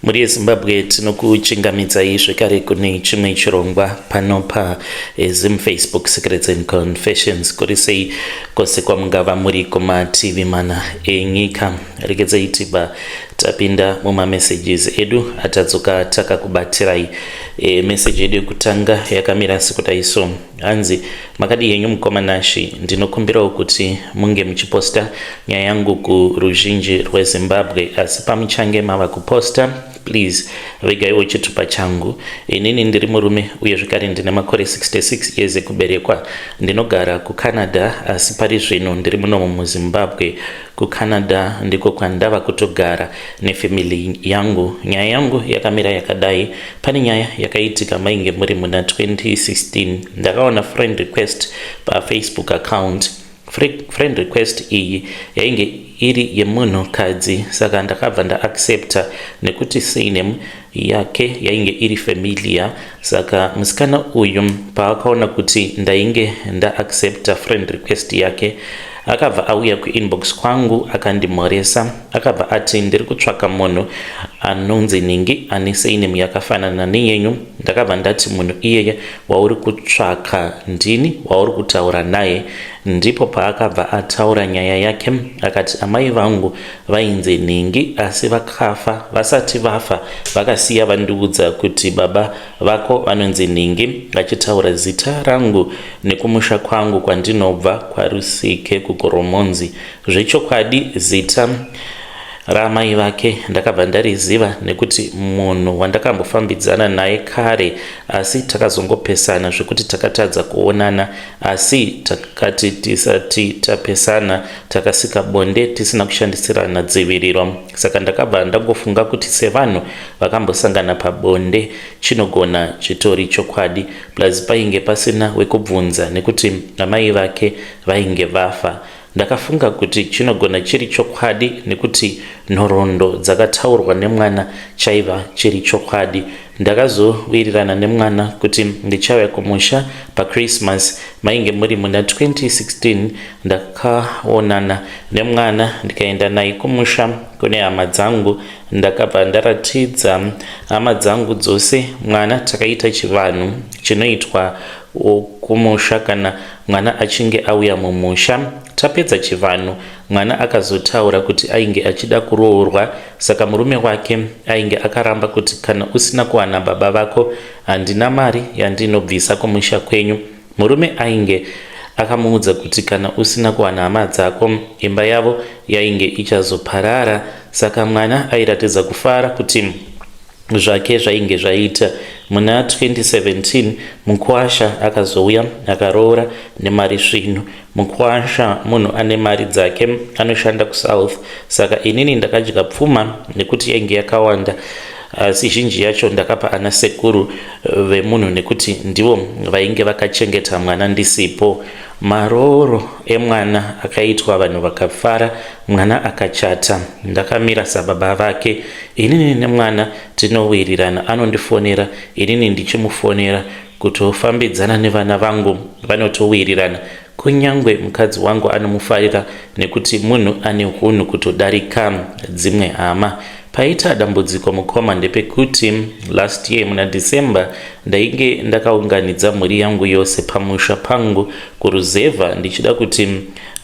Mhuri yeZimbabwe, tinokuchingamidzai zvekare kune chimwe chirongwa pano paZim Facebook Secrets and Confessions. Kuri sei kwose kwamungava muri kumativi mana enyika? Regedzai tibva tapinda mumamessages edu atadzoka takakubatirai. Message yedu yekutanga yakamira sekudai so. Hanzi, makadii henyu mukoma Nashi? Ndinokumbirawo kuti munge muchiposta nyaya yangu kuruzhinji rweZimbabwe, asi pamuchange mava kuposta, please vegaiwo chitupa changu. Inini ndiri murume uye zvekare ndine makore 66 years ekuberekwa. Ndinogara kuCanada, asi pari zvino ndiri munomu muZimbabwe. KuCanada ndiko kwandava kutogara nefamily yangu. Nyaya yangu yakamira yakadai. Pane nyaya yakaitika mainge muri muna 2016. Ndakaona friend request paFacebook account. Friend request iyi yainge iri yemunhukadzi, saka ndakabva ndaaccepta nekuti surname yake yainge iri familiar. Saka musikana uyu paakaona kuti ndainge ndaaccepta friend request yake, akabva auya kuinbox kwangu akandimhoresa. Akabva ati, "Ndiri kutsvaka munhu anonzi Ningi ane surname yakafanana neyenyu." Ndakabva ndati, "Munhu iyeye wauri kutsvaka ndini wauri kutaura naye." Ndipo paakabva ataura nyaya yake. Akati, "Amai vangu vainzi Ningi, asi vakafa. Vasati vafa vakasiya vandiudza kuti baba vako vanonzi Ningi," achitaura zita rangu nekumusha kwangu kwandinobva, kwaRusike kuGoromonzi. Zvechokwadi zita raamai vake ndakabva ndariziva nekuti munhu wandakambofambidzana naye kare, asi takazongopesana zvekuti takatadza kuonana. Asi takati tisati tapesana takasika bonde tisina kushandisirana dziviriro. Saka ndakabva ndangofunga kuti sevanhu vakambosangana pabonde, chinogona chitori chokwadi. Plus painge pasina wekubvunza nekuti amai vake vainge vafa. Ndakafunga kuti chinogona chiri chokwadi nekuti nhoroondo dzakataurwa nemwana chaiva chiri chokwadi. Ndakazowirirana nemwana kuti ndichauya kumusha paChristmas. Mainge muri muna 2016. Ndakaonana nemwana ndikaenda naye kumusha kune hama dzangu. Ndakabva ndaratidza hama dzangu dzose mwana. Takaita chivanhu chinoitwa kumusha kana mwana achinge auya mumusha. Tapedza chivanhu, mwana akazotaura kuti ainge achida kuroorwa. Saka murume wake ainge akaramba kuti, "Kana usina kuwana baba vako, handina mari yandinobvisa kumusha kwenyu." Murume ainge akamuudza kuti kana usina kuwana hama dzako, imba yavo yainge ichazoparara. Saka mwana airatidza kufara kuti zvake zvainge zvaita. Muna 2017 mukwasha akazouya akaroora nemari svinu. Mukwasha munhu ane mari dzake, anoshanda kuSouth. Saka inini ndakadya pfuma nekuti yainge yakawanda, asi zhinji yacho ndakapa ana sekuru vemunhu nekuti ndivo vainge vakachengeta mwana ndisipo. Marooro emwana akaitwa, vanhu vakafara, mwana akachata. Ndakamira sababa vake. Inini nemwana tinowirirana, anondifonera, inini ndichimufonera, kutofambidzana nevana vangu vanotowirirana. Kunyange mukadzi wangu anomufarira nekuti munhu ane unhu kutodarika dzimwe hama. Paita dambudziko mukoma ndepekuti last year muna December ndainge ndakaunganidza mhuri yangu yose pamusha pangu kuruzevha, ndichida kuti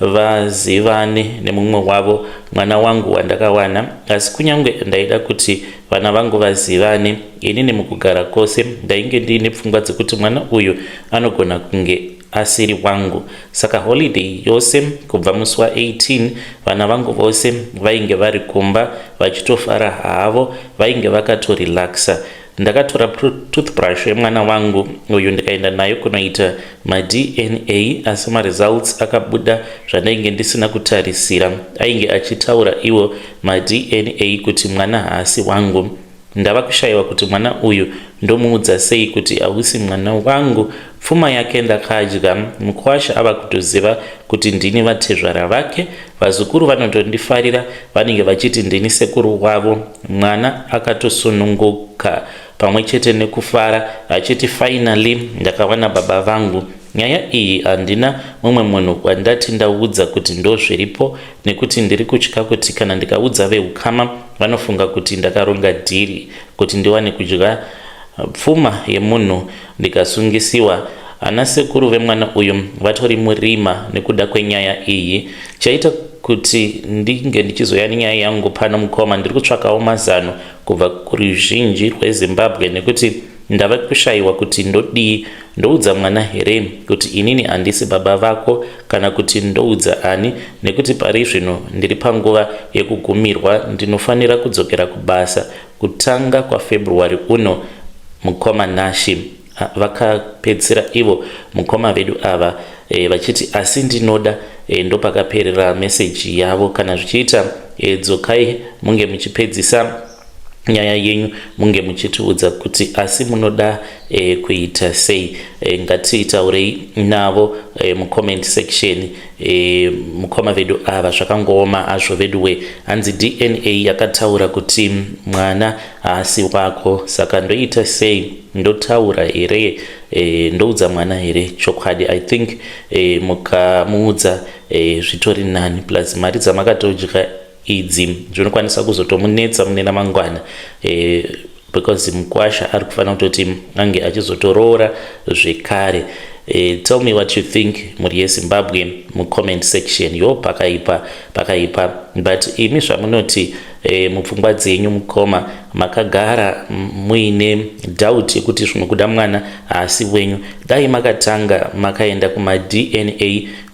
vazivane nemumwe wavo, mwana wangu wandakawana. Asi kunyange ndaida kuti vana vangu vazivane, inini mukugara kwose ndainge ndiine pfungwa dzekuti mwana uyu anogona kunge asiri wangu. Saka holiday yose kubva musi wa18, vana vangu vose vainge vari kumba vachitofara havo, vainge vakatorelaxa. Ndakatora toothbrush yemwana wangu uyu ndikaenda nayo kunoita maDNA, asi maresults akabuda zvandainge ndisina kutarisira. Ainge achitaura iwo maDNA kuti mwana haasi wangu. Ndava kushayiwa kuti mwana uyu ndomuudza sei kuti hausi mwana wangu. Pfuma yake ndakadya. Mukwasha ava kutoziva kuti ndini vatezvara vake. Vazukuru vanotondifarira, vanenge vachiti ndini sekuru wavo. Mwana akatosununguka pamwe chete nekufara achiti, "Finally ndakawana baba vangu." Nyaya iyi handina mumwe munhu wandati ndaudza kuti ndo zviripo, nekuti ndiri kutya kuti kana ndikaudza veukama Vanofunga kuti ndakaronga dhiri kuti ndiwane kudya pfuma yemunhu ndikasungisiwa. Ana sekuru vemwana uyu vatori murima nekuda kwenyaya iyi. Chaita kuti ndinge ndichizouya nenyaya yangu pano mukoma, ndiri kutsvakawo mazano kubva kuruzhinji rweZimbabwe nekuti Ndava kushaiwa kuti ndodii, ndoudza mwana here kuti inini handisi baba vako kana kuti ndoudza ani nekuti pari zvino ndiri panguva yekugumirwa ndinofanira kudzokera kubasa kutanga kwaFebruary uno mukoma Nashy vakapedzisira ivo mukoma vedu ava e, vachiti asi ndinoda e, ndopakaperera meseji yavo kana zvichiita e, dzokai munge muchipedzisa nyaya yenyu munge muchitiudza kuti asi munoda e, kuita sei e, ngatitaurei navo e, mucomment section e, mukoma vedu ava zvakangooma azvo veduwe hanzi dna yakataura kuti mwana haasi wako saka ndoita sei ndotaura here e, ndoudza mwana here chokwadi i think e, mukamuudza e, zvitori nani plus mari dzamakatodya idzi zvinokwanisa kuzotomunetsa mune ramangwana e, because mukwasha ari kufanira kutoti ange achizotoroora zvekare e, tell me what you think mhuri yezimbabwe mucomment section yo pakaipa pakaipa but imi zvamunoti e, mupfungwa dzenyu mukoma makagara muine doubt yekuti zvimwe kuda mwana haasi wenyu dai makatanga makaenda kumadna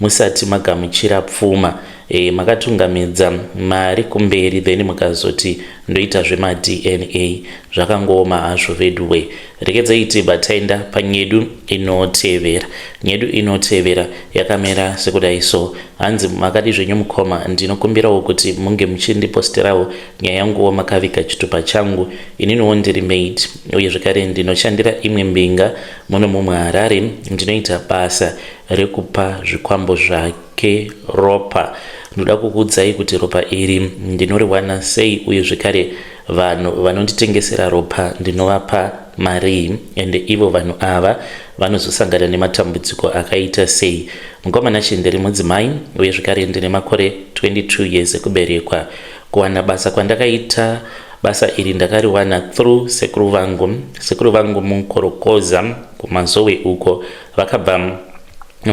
musati magamuchira pfuma e, makatungamidza mari kumberi then mukazoti ndoita zvemadna zvakangooma hazvo veduwe rekedzai tibva taenda panyedu inotevera nyedu inotevera yakamera sekudai so hanzi makadi zvenyu mukoma ndinokumbirawo kuti munge muchindiposterawo nyaya yanguwo makaviga chitupa changu ininiwo ndiri maid uye zvekare ndinoshandira imwe mbinga muno mumwe harare ndinoita basa rekupa zvikwambo zvake ke ropa. Ndoda kukuudzai kuti ropa iri ndinoriwana sei uye zvekare vanhu vanonditengesera ropa ndinovapa marii ende ivo vanhu ava vanozosangana nematambudziko akaita sei. Mukoma Nashe ndiri mudzimai uye zvekare ndine makore 22 years ekuberekwa. Kuwana basa kwandakaita basa iri ndakariwana through sekuru vangu. Sekuru vangu mukorokoza kumazowe uko vakabva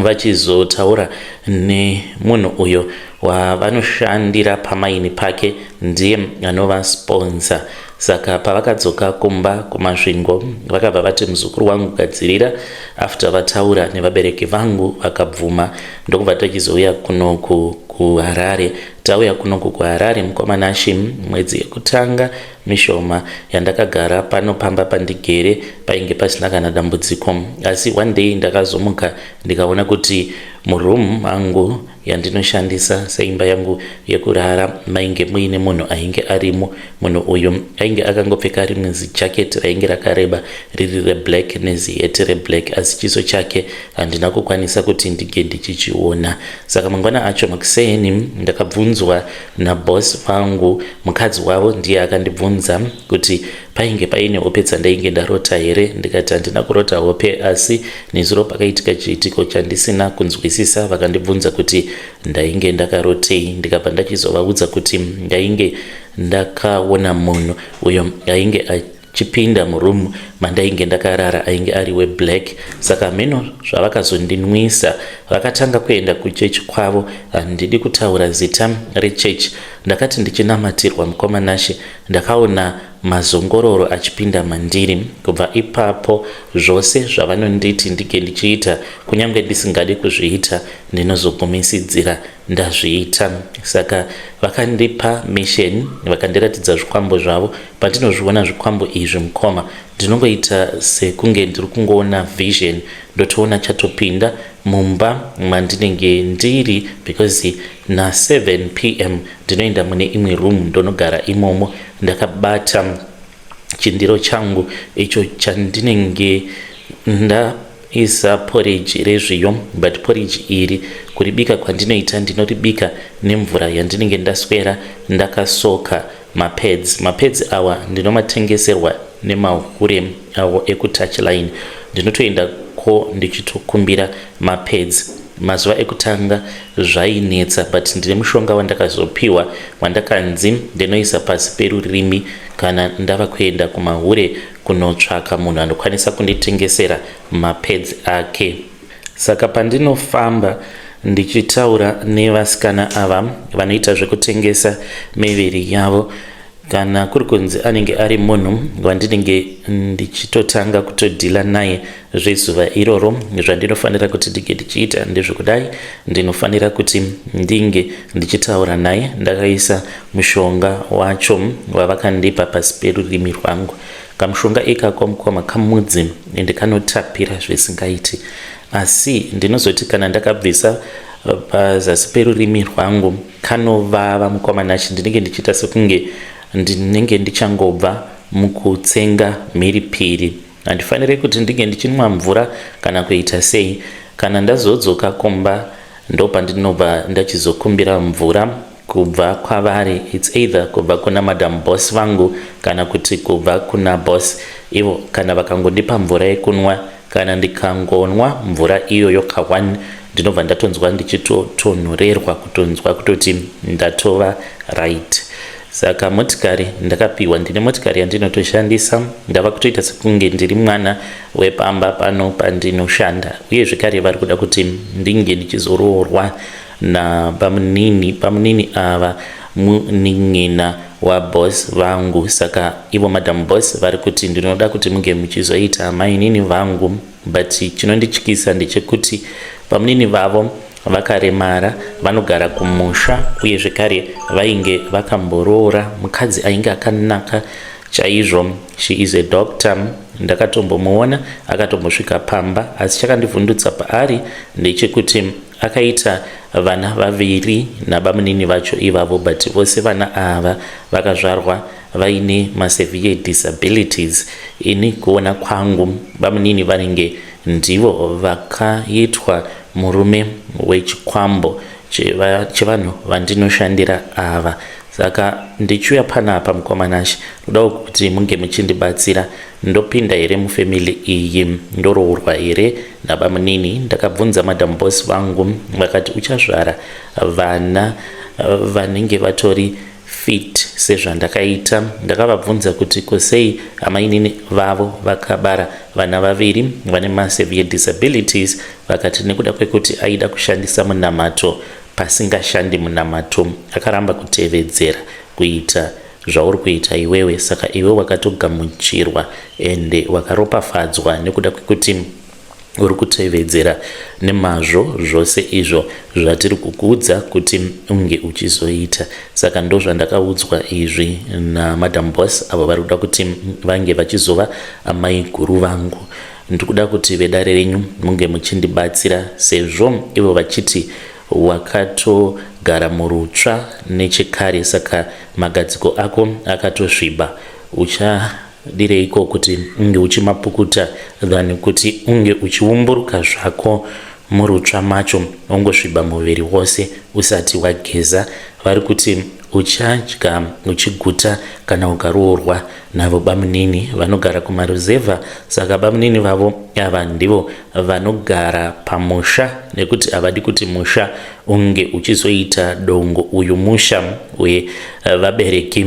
vachizotaura nemunhu uyo wavanoshandira pamaini pake ndiye anova sponsor saka pavakadzoka kumba kumasvingo vakabva vati muzukuru wangu gadzirira after vataura nevabereki vangu vakabvuma ndokubva tachizouya kunoku kuharare tauya kunoku kuharare mukoma Nashe mwedzi yekutanga mishoma yandakagara pano pamba pandigere painge pasina kana dambudziko asi one day ndakazomuka ndikaona kuti muroom mangu yandinoshandisa seimba yangu yekurara mainge muine munhu ainge arimo munhu uyu ainge akangopfeka rimwe zijaketi rainge rakareba riri reblack neziheti reblack asi chiso chake handina kukwanisa kuti ndinge ndichichiona saka mangwana acho makuseni ndakabvunzwa naboss vangu mukadzi wavo ndiye akandibvunza kuti painge paine hope dzandainge ndarota here ndikati handina kurota hope asi nezuro pakaitika chiitiko chandisina kunzwisisa vakandibvunza kuti ndainge ndakarotei ndikabva ndachizovaudza kuti ndainge ndakaona munhu uyo ainge chipinda muroom mandainge ndakarara ainge ari weblack saka hameno zvavakazondinwisa vakatanga kuenda kuchechi kwavo handidi kutaura zita rechechi ndakati ndichinamatirwa mukoma Nashe ndakaona mazongororo achipinda mandiri kubva ipapo zvose zvavanonditi ndinge ndichiita kunyange ndisingadi kuzviita ndinozogumisidzira ndazviita saka vakandipa mission vakandiratidza zvikwambo zvavo pandinozviona zvikwambo izvi mukoma ndinongoita sekunge ndiri kungoona vision ndotoona chatopinda mumba mandinenge ndiri because na7 pm ndinoenda mune imwe room ndonogara imomo ndakabata chindiro changu icho chandinenge ndaisa porridge rezviyo but porridge iri kuribika kwandinoita ndinoribika nemvura yandinenge ndaswera ndakasoka mapads mapads awa ndinomatengeserwa nemahure awo ekutouch line ndinotoenda ko ndichitokumbira mapads. Mazuva ekutanga zvainetsa but ndine mushonga wandakazopiwa wandakanzi ndinoisa pasi perurimi kana ndava kuenda kumahure kunotsvaka munhu anokwanisa kunditengesera mapads ake. Saka pandinofamba ndichitaura nevasikana ava vanoita zvekutengesa miviri yavo, kana kuri kunzi anenge ari munhu wandinenge ndichitotanga kutodhila naye zvezuva iroro, zvandinofanira kuti ndinge ndichiita ndezvekudai: ndinofanira kuti ndinge ndichitaura naye ndakaisa mushonga wacho wavakandipa pasi perurimi rwangu. Kamushonga ikako, mukoma, kamudzi ende kanotapira zvisingaiti, asi ndinozoti kana ndakabvisa pazasi perurimi rwangu kanovava, mukoma Nashi. Ndinenge ndichiita sekunge ndinenge ndichangobva mukutsenga mhiripiri. Handifaniri kuti ndinge ndichinwa mvura kana kuita sei. Kana ndazodzoka kumba, ndopandinobva ndachizokumbira mvura kubva kwavari. It's either kubva kuna Madam Boss vangu kana kuti kubva kuna boss ivo. Kana vakangondipa mvura yekunwa, kana ndikangonwa mvura iyoyo ka1, ndinobva ndatonzwa ndichitotonhorerwa, kutonzwa kutoti ndatova right. Saka motikari ndakapiwa, ndine motikari yandinotoshandisa. Ndava kutoita sekunge ndiri mwana wepamba pano pandinoshanda. Uye zvekare vari kuda kuti ndinge ndichizoroorwa nabamunini. Bamunini ava munin'ina waboss vangu. Saka ivo Madam Boss vari kuti ndinoda kuti munge muchizoita mainini vangu, but chinondityisa ndechekuti bamunini vavo vakaremara, vanogara kumusha. Uye zvekare vainge vakamboroora mukadzi ainge akanaka chaizvo. She is a doctor. Ndakatombomuona akatombosvika pamba, asi chakandivhundutsa paari ndechekuti akaita vana vaviri nabamunini vacho ivavo, but vose vana ava vakazvarwa vaine masevere disabilities. Ini kuona kwangu, bamunini vanenge ndivo vakaitwa murume wechikwambo chevanhu vandinoshandira ava. Saka ndichiuya panapa, mukoma Nashi, ndodawo kuti munge muchindibatsira. Ndopinda here mufamily iyi? Ndoroorwa here nabamunini? Ndakabvunza Madam Boss vangu, vakati uchazvara vana vanenge vatori fit sezvandakaita. Ndakavabvunza kuti kosei amainini vavo vakabara vana vaviri vane masevere disabilities. Vakati nekuda kwekuti aida kushandisa munamato pasingashandi munamato, akaramba kutevedzera kuita zvauri kuita iwewe. Saka iwe wakatogamuchirwa ende wakaropafadzwa nekuda kwekuti uri kutevedzera nemazvo zvose izvo zvatiri kukuudza kuti unge uchizoita. Saka ndo zvandakaudzwa izvi naMadam Boss avo vari kuda kuti vange vachizova amai guru vangu. Ndikuda kuti vedare renyu munge muchindibatsira, sezvo ivo vachiti wakatogara murutsva nechekare, saka magadziko ako akatosviba. Uchadireiko kuti unge uchimapukuta than kuti unge uchiumburuka zvako murutsva macho, ongosviba muviri wose usati wageza? Vari kuti uchadya uchiguta kana ukaroorwa navo bamunini vanogara kumaruzevha. Saka bamunini vavo ava ndivo vanogara pamusha, nekuti havadi kuti musha unge uchizoita dongo. Uyu musha wevabereki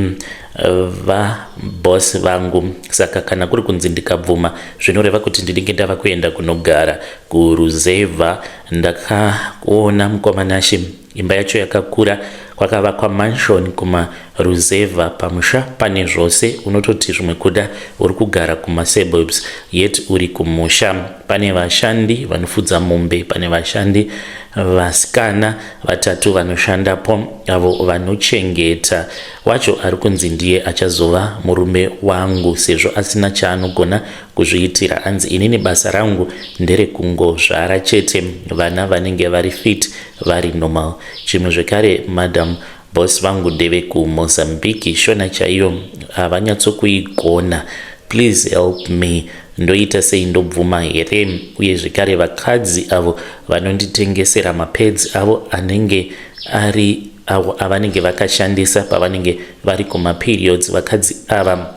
vaboss vangu. Saka kana kuri kunzi ndikabvuma, zvinoreva kuti ndinenge ndava kuenda kunogara kuruzevha. Ndakaona, mukoma Nashi, imba yacho yakakura. Kwakavakwa mansion kumaruzevha. Pamusha pane zvose, unototi zvimwe kuda uri kugara kumasuburbs, yet uri kumusha. Pane vashandi vanofudza mombe, pane vashandi vasikana vatatu vanoshandapo, avo vanochengeta wacho ari kunzi ndiye achazova murume wangu, sezvo asina chaanogona kuzviitira. Anzi inini basa rangu nderekungozvara chete vana vanenge vari fit, vari normal. Chimwe zvekare, Madam Boss vangu ndevekuMozambique, Shona chaiyo havanyatsokuigona. Please help me, ndoita sei? Ndobvuma here? Uye zvekare vakadzi avo vanonditengesera mapads avo anenge ari avo avanenge vakashandisa pavanenge vari kumaperiods, vakadzi ava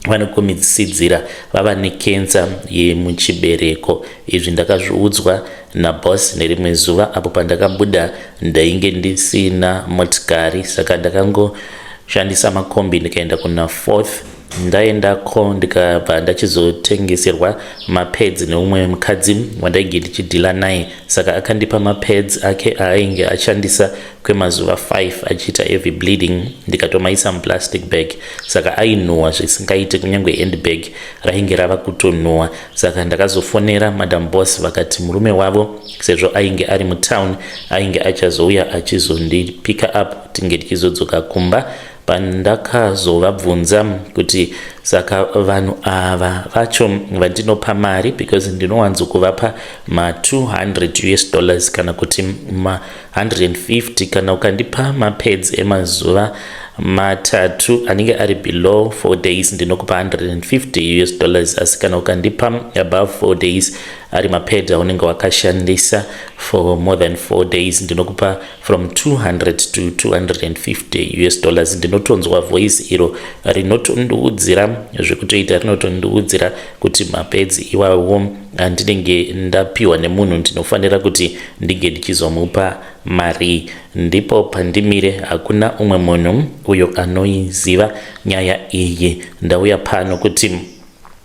Vanokumisidzira vava nekensa yemuchibereko. Izvi ndakazviudzwa naboss nerimwe zuva apo pandakabuda ndainge ndisina motikari, saka ndakangoshandisa makombi ndikaenda kuna Fourth. Ndaendako ndikabva ndachizotengeserwa mapads neumwe mukadzi wandainge ndichidhila naye, saka akandipa mapads ake aainge ashandisa kwemazuva 5 achiita heavy bleeding, ndikatomaisa muplastic bag, saka ainhuhwa zvisingaite, kunyange handbag rainge rava kutonhuhwa. Saka ndakazofonera Madam Boss, vakati murume wavo sezvo ainge ari mutown ainge achazouya achizondipicka up tinge tichizodzoka kumba. Pandakazovabvunza kuti saka vanhu ava vacho vandinopa mari, because ndinowanzokuvapa ma200 US dollars kana kuti ma150, kana ukandipa mapads emazuva 3 anenge ari below 4 days ndinokupa 150 US dollars, asi kana ukandipa above 4 days, ari mapad aunenge wakashandisa for more than 4 days, ndinokupa from 200 to 250 US dollars, ndinotonzwa voice iro rinotondiudzira zvekutoita, rinotondiudzira kuti mapads iwawo andinenge ndapiwa nemunhu ndinofanira kuti ndinge ndichizomupa mari. Ndipo pandimire, hakuna umwe munhu uyo anoiziva nyaya iyi. Ndauya pano kuti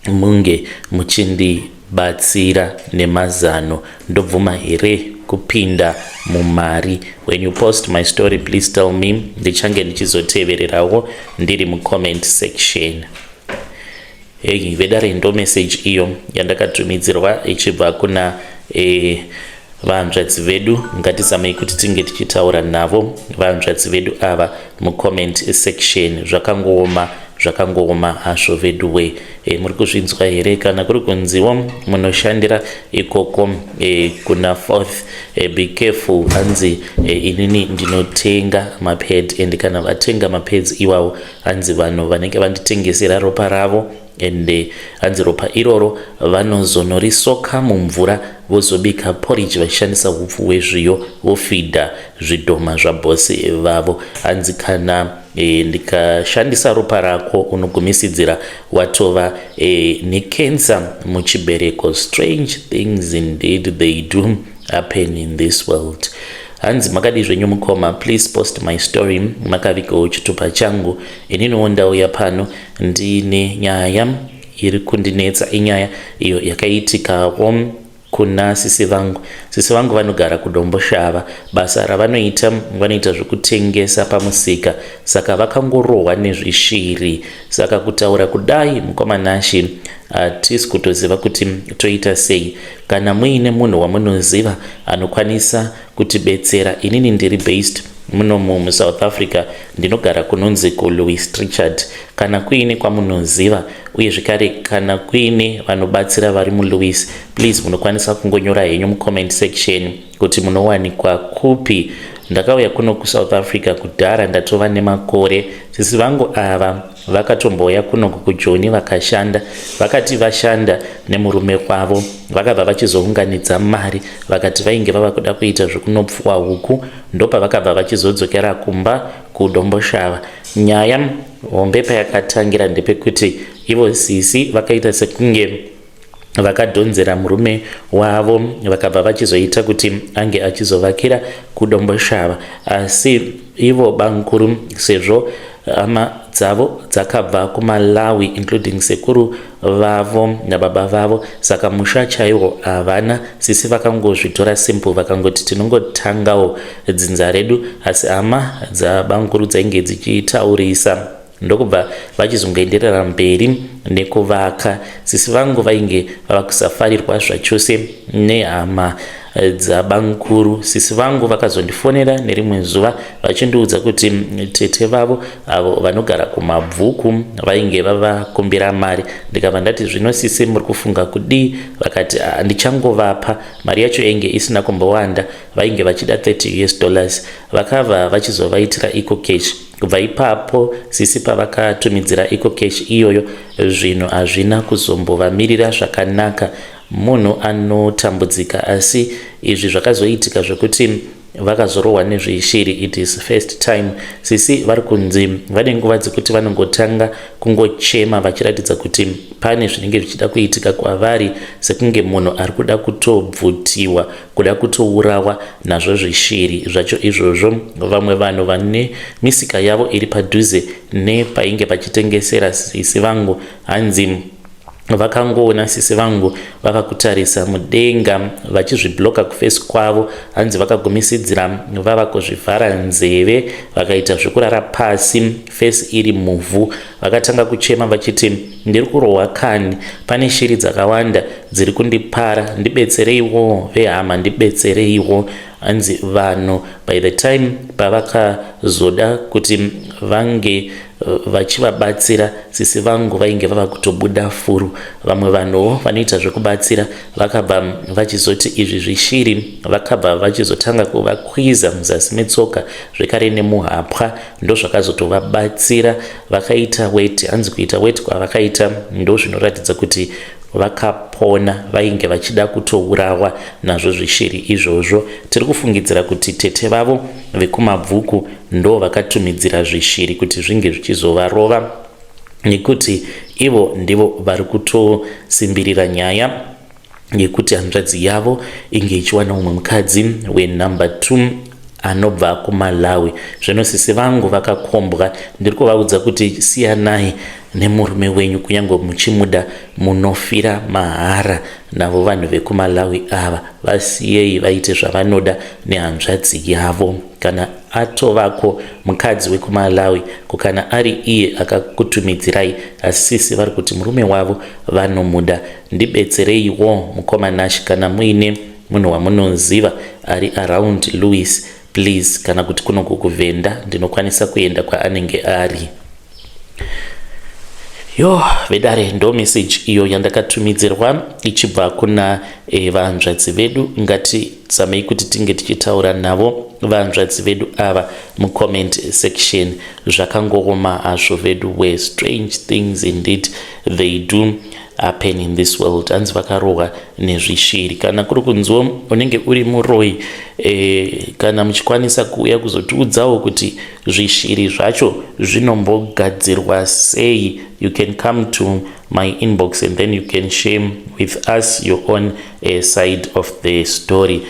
munge muchindibatsira nemazano. Ndobvuma here kupinda mumari? When you post my story, please tell me, ndichange ndichizotevererawo ndiri mucomment section. Hei vedare, ndo message iyo yandakatumidzirwa ichibva kuna vanzvadzi vedu. Ngatizamei kuti tinge tichitaura navo vanzvadzi vedu ava mucomment section. Zvakangooma, zvakangooma hazvo veduwe. Muri kuzvinzwa here? Kana kuri kunziwo munoshandira ikoko kuna Fourth, be careful. Hanzi inini ndinotenga mapad, and kana vatenga mapads iwawo, hanzi vanhu vanenge vanditengesera ropa ravo, and hanzi ropa iroro vanozonorisoka mumvura, vozobika porridge vachishandisa upfu hwezviyo, vofidha zvidhoma zvabhosi vavo. Hanzi kana ndikashandisa ropa rako unogumisidzira watova necancer muchibereko. Strange things indeed, they do happen in this world. Hanzi makadi zvenyu mukoma, please post my story makavigawo chitupa changu. Ininiwo ndauya pano ndine nyaya iri kundinetsa. Inyaya iyo yakaitikawo kuna sisi vangu. Sisi vangu vanogara kuDomboshava. Basa ravanoita, vanoita zvekutengesa pamusika, saka vakangorohwa nezvishiri. Saka kutaura kudai, mukomanashi, hatisi kutoziva kuti toita sei. Kana muine munhu wamunoziva anokwanisa kutibetsera, inini ndiri based munomu muSouth Africa, ndinogara kunonzi kuLouis Trichardt. Kana kuine kwamunoziva, uye zvekare kana kuine vanobatsira vari muLouis, please munokwanisa kungonyora henyu mucomment section kuti munowanikwa kupi. Ndakauya kuno kuSouth Africa kudhara, ndatova nemakore. Sisi vangu ava vakatombouya kunoku kuJoni vakashanda. Vakati vashanda nemurume wavo, vakabva vachizounganidza mari, vakati vainge vava kuda kuita zvekunopfuwa huku, ndopavakabva vachizodzokera kumba kuDomboshava. Nyaya hombe payakatangira ndepekuti ivo sisi vakaita sekunge vakadhonzera murume wavo, vakabva vachizoita kuti ange achizovakira kuDomboshava. Asi ivo bankuru, sezvo hama dzavo dzakabva kuMalawi, including sekuru vavo nababa vavo, saka musha chaiwo havana. Sisi vakangozvitora simple, vakangoti tinongotangawo dzinza redu, asi hama dzabankuru dzainge dzichitaurisa, ndokubva vachizongoenderera mberi nekuvaka. Sisi vangu vainge vava kusafarirwa zvachose nehama dzabankuru. Sisi vangu vakazondifonera nerimwe zuva vachindiudza kuti tete vavo avo vanogara kuMabvuku vainge vavakumbira mari. Ndikabva ndati, "Zvino sisi, muri kufunga kudii?" Vakati, "Ndichangovapa." Mari yacho yainge isina kumbowanda, vainge vachida 30 US dollars. Vakabva vachizovaitira EcoCash. Kubva ipapo, sisi pavakatumidzira EcoCash iyoyo, zvinhu hazvina kuzombovamirira zvakanaka. Munhu anotambudzika, asi izvi zvakazoitika zvekuti Vakazorohwa nezveshiri. It is first time. Sisi vari kunzi vane nguva dzekuti vanongotanga kungochema vachiratidza kuti pane zvinenge zvichida kuitika kwavari, sekunge munhu ari kuda kutobvutiwa, kuda kutourawa nazvo zvishiri zvacho izvozvo. Vamwe vanhu vane misika yavo iri padhuze nepainge pachitengesera sisi vangu, hanzi vakangoona sisi vangu vava kutarisa mudenga vachizvibloka kuface kwavo. Hanzi vakagumisidzira vava kuzvivhara nzeve, vakaita zvekurara pasi, face iri muvhu. Vakatanga kuchema vachiti, "Ndiri kurohwa kani, pane shiri dzakawanda dziri kundipara, ndibetsereiwo vehama, ndibetsereiwo." Hanzi vanhu by the time pavakazoda kuti vange vachivabatsira, sisi vangu vainge vava kutobuda furu. Vamwe vanhuwo vanoita zvekubatsira vakabva vachizoti izvi zvishiri, vakabva vachizotanga kuvakwiza muzasi metsoka zvekare nemuhapwa. Ndozvakazotovabatsira, vakaita weti. Hanzi kuita weti kwavakaita ndo zvinoratidza kuti vakapona. Vainge vachida kutourawa nazvo zvishiri izvozvo. Tiri kufungidzira kuti tete vavo vekuMabvuku ndo vakatumidzira zvishiri kuti zvinge zvichizovarova, nekuti ivo ndivo vari kutosimbirira nyaya yekuti hanzvadzi yavo inge ichiwana umwe mukadzi wenumber 2 anobva kuMalawi. Zvino sisi vangu vakakombwa. Ndiri kuvaudza kuti siyanai nemurume wenyu, kunyange muchimuda, munofira mahara navo vanhu vekuMalawi ava. Vasiyei vaite zvavanoda nehanzvadzi yavo. Kana atovako mukadzi wekuMalawi, kukana ari iye akakutumidzirai? Asi sisi vari kuti murume wavo vanomuda. Ndibetsereiwo, mukoma Nash, kana muine munhu wamunoziva ari around Louis, please, kana kuti kunoku kuVhenda, ndinokwanisa kuenda kwaanenge ari. Yo vedare, ndo message iyo yandakatumidzirwa ichibva kuna vanzvadzi vedu. Ngatizamei kuti tinge tichitaura navo vanzvadzi vedu ava mucomment section. Zvakangooma hazvo vedu we. Strange things indeed, they do happen in this world. Hanzi vakarohwa nezvishiri. Kana kuri kunziwo unenge uri muroi, kana muchikwanisa kuuya kuzotiudzawo kuti zvishiri zvacho zvinombogadzirwa sei, you can come to my inbox and then you can share with us your own side of the story.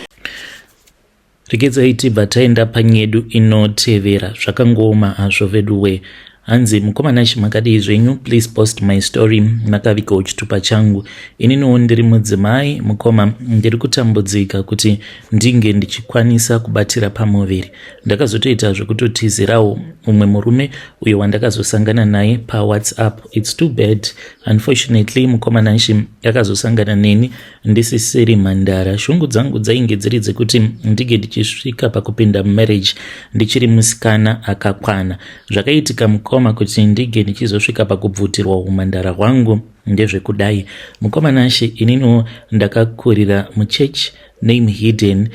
Regedzai tibva taenda panyedu inotevera. Zvakangooma hazvo vedu we. Hanzi, "Mukoma Nashi, makadii zvenyu? Please post my story makavigawo chitupa changu. Ininiwo ndiri mudzimai, mukoma. Ndiri kutambudzika kuti ndinge ndichikwanisa kubatira pamuviri. Ndakazotoita zvekutotizirawo mumwe murume uyo wandakazosangana naye paWhatsApp. It's too bad, unfortunately, mukoma Nashi, akazosangana neni ndisisiri mhandara. Shungu dzangu dzainge dziri dzekuti ndinge ndichisvika pakupinda mumarriage ndichiri musikana akakwana. Zvakaitika, mukoma, kuti ndinge ndichizosvika pakubvutirwa umhandara hwangu ndezvekudai. Mukoma Nashe, ininiwo ndakakurira muchurch, name hidden.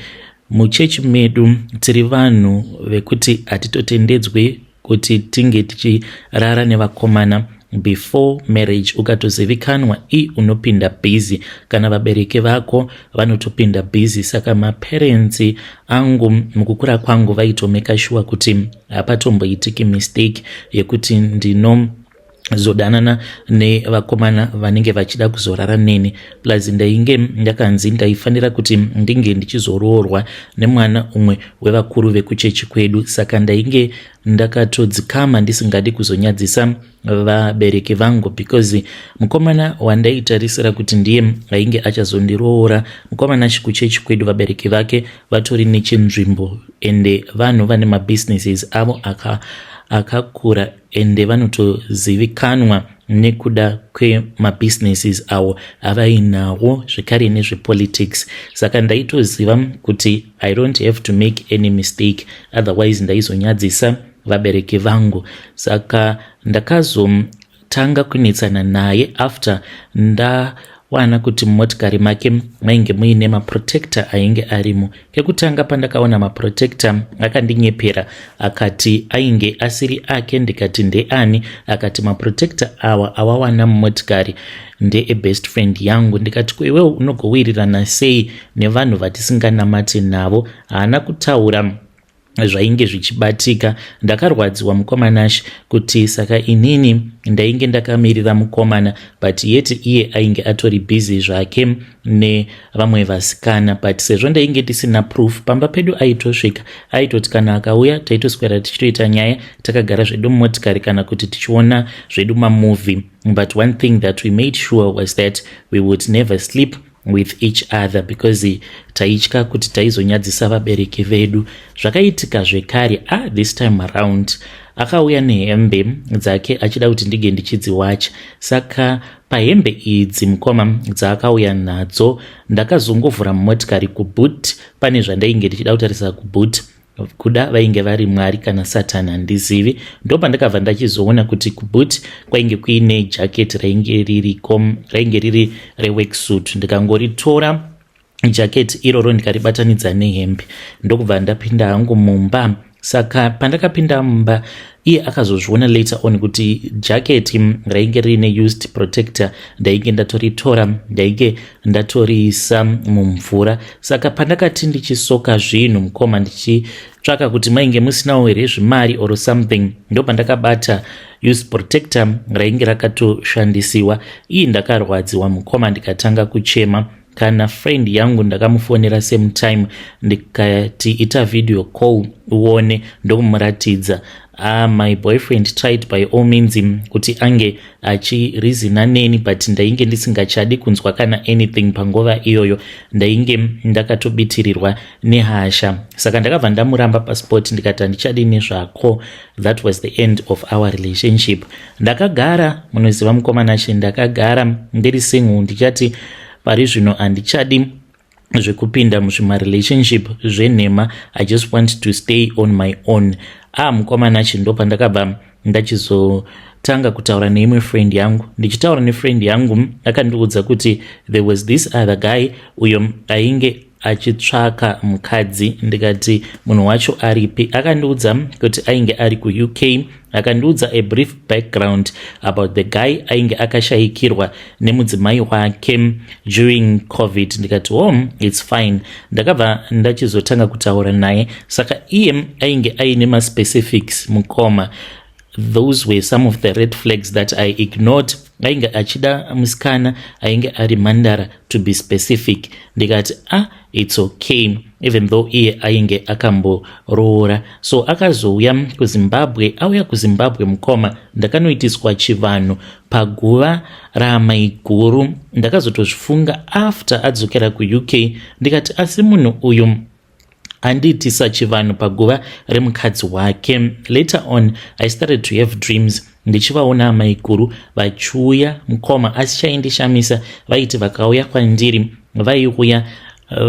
Muchechi medu tiri vanhu vekuti hatitotendedzwe kuti tinge tichirara nevakomana before marriage. Ukatozivikanwa i unopinda busy, kana vabereki vako vanotopinda busy. Saka maparents angu mukukura kwangu vaitomeka sure kuti hapatomboitiki mistake yekuti ndino zodanana nevakomana vanenge vachida kuzorara neni. Plus ndainge ndakanzi ndaifanira kuti ndinge ndichizoroorwa nemwana umwe wevakuru vekuchechi kwedu. Saka ndainge ndakatodzikama, ndisingadi kuzonyadzisa vabereki vangu, because mukomana wandaitarisira kuti ndiye ainge achazondiroora, mukomana kuchechi kwedu vabereki vake vatori nechinzvimbo, ende vanhu vane mabusinesses avo akakura, ende vanotozivikanwa nekuda kwemabusinesses avo avainawo, zvekare nezvepolitics. Saka ndaitoziva kuti I don't have to make any mistake, otherwise ndaizonyadzisa vabereki vangu. Saka ndakazotanga kunetsana naye after ndawana Ndakawana kuti mumotikari make mainge muine maprotector ainge arimo. Kekutanga pandakaona maprotector akandinyepera akati ainge asiri ake, ndikati ndeani? Akati maprotector awa awawana mumotikari ndeebest friend yangu. Ndikati ko iwewo unogowirirana sei nevanhu vatisinganamati navo? Haana kutaura zvainge zvichibatika. Ndakarwadziwa, mukoma Nash, kuti saka inini ndainge ndakamirira mukomana, but yet iye ainge atori busy zvake nevamwe vasikana. But sezvo ndainge ndisina proof, pamba pedu aitosvika, aitoti kana akauya taitoswera tichitoita nyaya takagara zvedu mumotikari kana kuti tichiona zvedu mamovie. But one thing that we made sure was that we would never sleep with each other because taitya kuti taizonyadzisa vabereki vedu. Zvakaitika zvekare. Ah, this time around akauya nehembe dzake achida kuti ndige ndichidziwacha. Saka pahembe idzi, mukoma, dzaakauya nadzo, ndakazongovhura mumotikari kuboot. Pane zvandainge ndichida kutarisa kuboot, kuda vainge vari Mwari kana Satani, handizivi. Ndopandakabva ndachizoona kuti kuboot kwainge kuine jacket rainge ririko, rainge riri reworksuit. Ndikangoritora jacket iroro, ndikaribatanidza nehembe, ndokubva ndapinda hangu mumba. Saka pandakapinda mumba, iye akazozviona later on kuti jacket rainge riine used protector ndainge ndatoritora, ndainge ndatoriisa mumvura. Saka pandakati ndichisoka zvinhu, mukoma, ndichitsvaka kuti mainge musinawo here zvimari or something, ndo pandakabata used protector rainge rakatoshandisiwa. Iyi ndakarwadziwa, mukoma, ndikatanga kuchema. Kana friend yangu ndakamufonera same time, ndikati ita video call uone, ndokumuratidza. My boyfriend tried by all means kuti ange achireasona neni, but ndainge ndisingachadi kunzwa kana anything panguva iyoyo. Ndainge ndakatobitirirwa nehasha, saka ndakabva ndamuramba paspot, ndikati handichadi nezvako. That was the end of our relationship. Ndakagara, munoziva, mukoma Nashe, ndakagara ndiri single. Ndichati pari zvino handichadi zvekupinda muzvimarelationship zvenhema. I just want to stay on my own. Ah, mukoma Nashe, ndo pandakabva ndachizotanga kutaura neimwe friend yangu. Ndichitaura nefriend yangu, akandiudza kuti there was this other guy uyo ainge achitsvaka mukadzi. Ndikati munhu wacho aripi? Akandiudza kuti ainge ari kuUK. Akandiudza a brief background about the guy. Ainge akashayikirwa nemudzimai wake during COVID. Ndikati, "Oh, it's fine." Ndakabva ndachizotanga kutaura naye. Saka iye ainge aine maspecifics, mukoma. Those were some of the red flags that I ignored. Ainge achida musikana ainge ari mhandara, to be specific. Ndikati, "Ah, it's okay," even though iye ainge akamboroora. So akazouya kuZimbabwe. Auya kuZimbabwe, mukoma, ndakanoitiswa chivanhu paguva ramaiguru. Ndakazotozvifunga after adzokera kuUK, ndikati asi munhu uyu andiitisa chivanhu paguva remukadzi wake. Later on I started to have dreams ndichivaona amaiguru vachiuya, mukoma. Asi chaindishamisa, vaiti vakauya kwandiri, vaiuya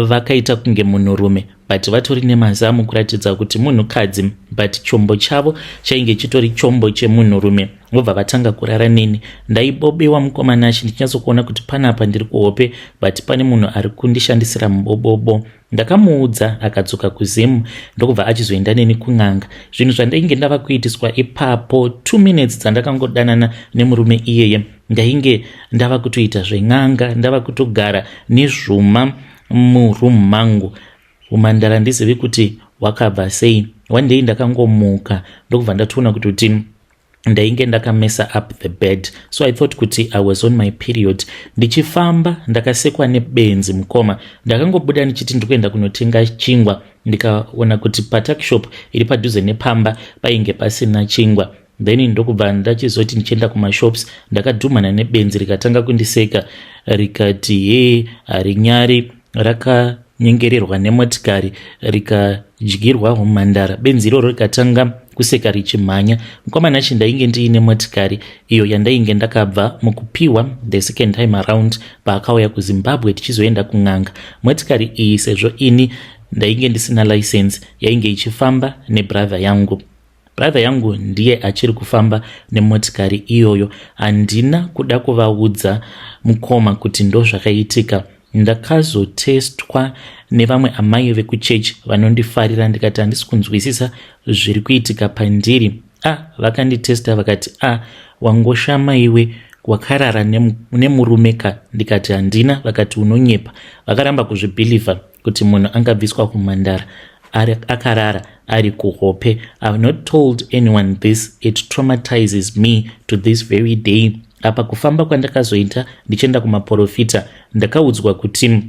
vakaita kunge munhurume, but vatori nemazamu kuratidza kuti munhukadzi, but chombo chavo chainge chitori chombo chemunhurume. Vobva vatanga kurara neni. Ndaibobewa, mukoma Nashi, ndichinyatsokuona kuti panapa ndiri kuhope, but pane munhu ari kundishandisira mubobobo. Ndakamuudza, akadzoka kuZimu, ndokubva achizoenda neni kun'anga. Zvinhu zvandainge ndava kuitiswa ipapo, 2 minutes dzandakangodanana nemurume iyeye, ndainge ndava kutoita zven'anga, ndava kutogara nezvuma muroom mangu. Umandara ndizivi kuti hwakabva sei. One day ndakangomuka, ndokubva ndatoona kuti ndainge ndakamesa up the bed, so I thought kuti I was on my period. Ndichifamba ndakasekwa nebenzi, mukoma. Ndakangobuda ndichiti ndikuenda kunotenga chingwa, ndikaona kuti patuckshop iri padhuze nepamba painge pasina chingwa. Then ndokubva ndachizoti ndichienda kumashops, ndakadhumana nebenzi, rikatanga kundiseka, rikati he, harinyari, rakanyengererwa nemotikari rikadyirwa umhandara. Benzi iroro rikatanga kuseka richimhanya. Mukoma Nashi, ndainge ndiine motikari iyo yandainge ndakabva mukupiwa the second time around paakauya kuZimbabwe tichizoenda kun'anga. Motikari iyi, sezvo ini ndainge ndisina license, yainge ichifamba nebrother yangu. Brother yangu ndiye achiri kufamba nemotikari iyoyo. Handina kuda kuvaudza. mukoma kuti ndozvakaitika. Ndakazotestwa nevamwe amai vekuchechi vanondifarira, ndikati handisi kunzwisisa zviri kuitika pandiri. A, vakanditesta vakati, "A, wangoshama iwe, wakarara nemurume ka?" Ndikati handina. Vakati unonyepa. Vakaramba kuzvibhilivha kuti munhu angabviswa kumhandara akarara ari kuhope. I have not told anyone this. It traumatizes me to this very day. Apa kufamba kwandakazoita ndichienda kumaprofita, ndakaudzwa kuti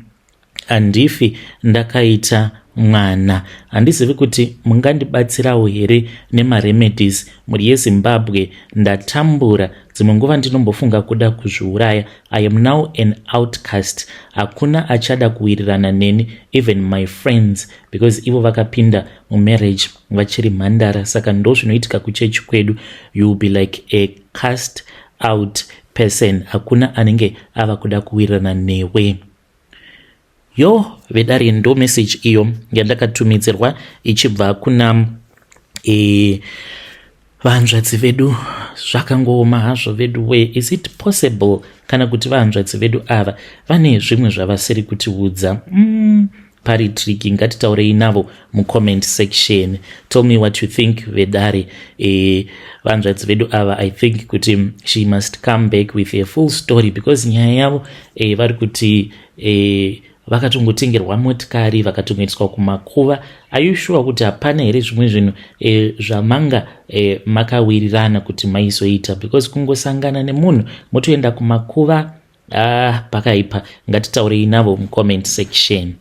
handifi ndakaita mwana. Handizivi kuti mungandibatsirawo here nemaremedies, mhuri yeZimbabwe. Ndatambura. Dzimwe nguva ndinombofunga kuda kuzviuraya. I am now an outcast. Hakuna achada kuwirirana neni, even my friends, because ivo vakapinda mumarriage vachiri mhandara. Saka ndo zvinoitika kuchechi kwedu. You will be like a cast out person. Hakuna anenge ava kuda kuwirirana newe. Yo, vedare, ndo message iyo yandakatumidzirwa ichibva kuna vahanzvadzi vedu. Zvakangooma hazvo vedu we. Is it possible kana kuti vahanzvadzi vedu ava vane zvimwe zvavasiri kutiudza? Pari tricky. Ngatitaurei navo mucomment section. Tell me what you think, vedare. Vanzvadzi vedu ava, I think kuti she must come back with a full story, because nyaya yavo vari kuti vakatongotengerwa motikari, vakatongoendeswa kumakuva. Are you sure kuti hapana here zvimwe zvinhu zvamanga makawirirana kuti maizoita? Because kungosangana nemunhu motoenda kumakuva, ah, pakaipa. Ngatitaurei navo mucomment section.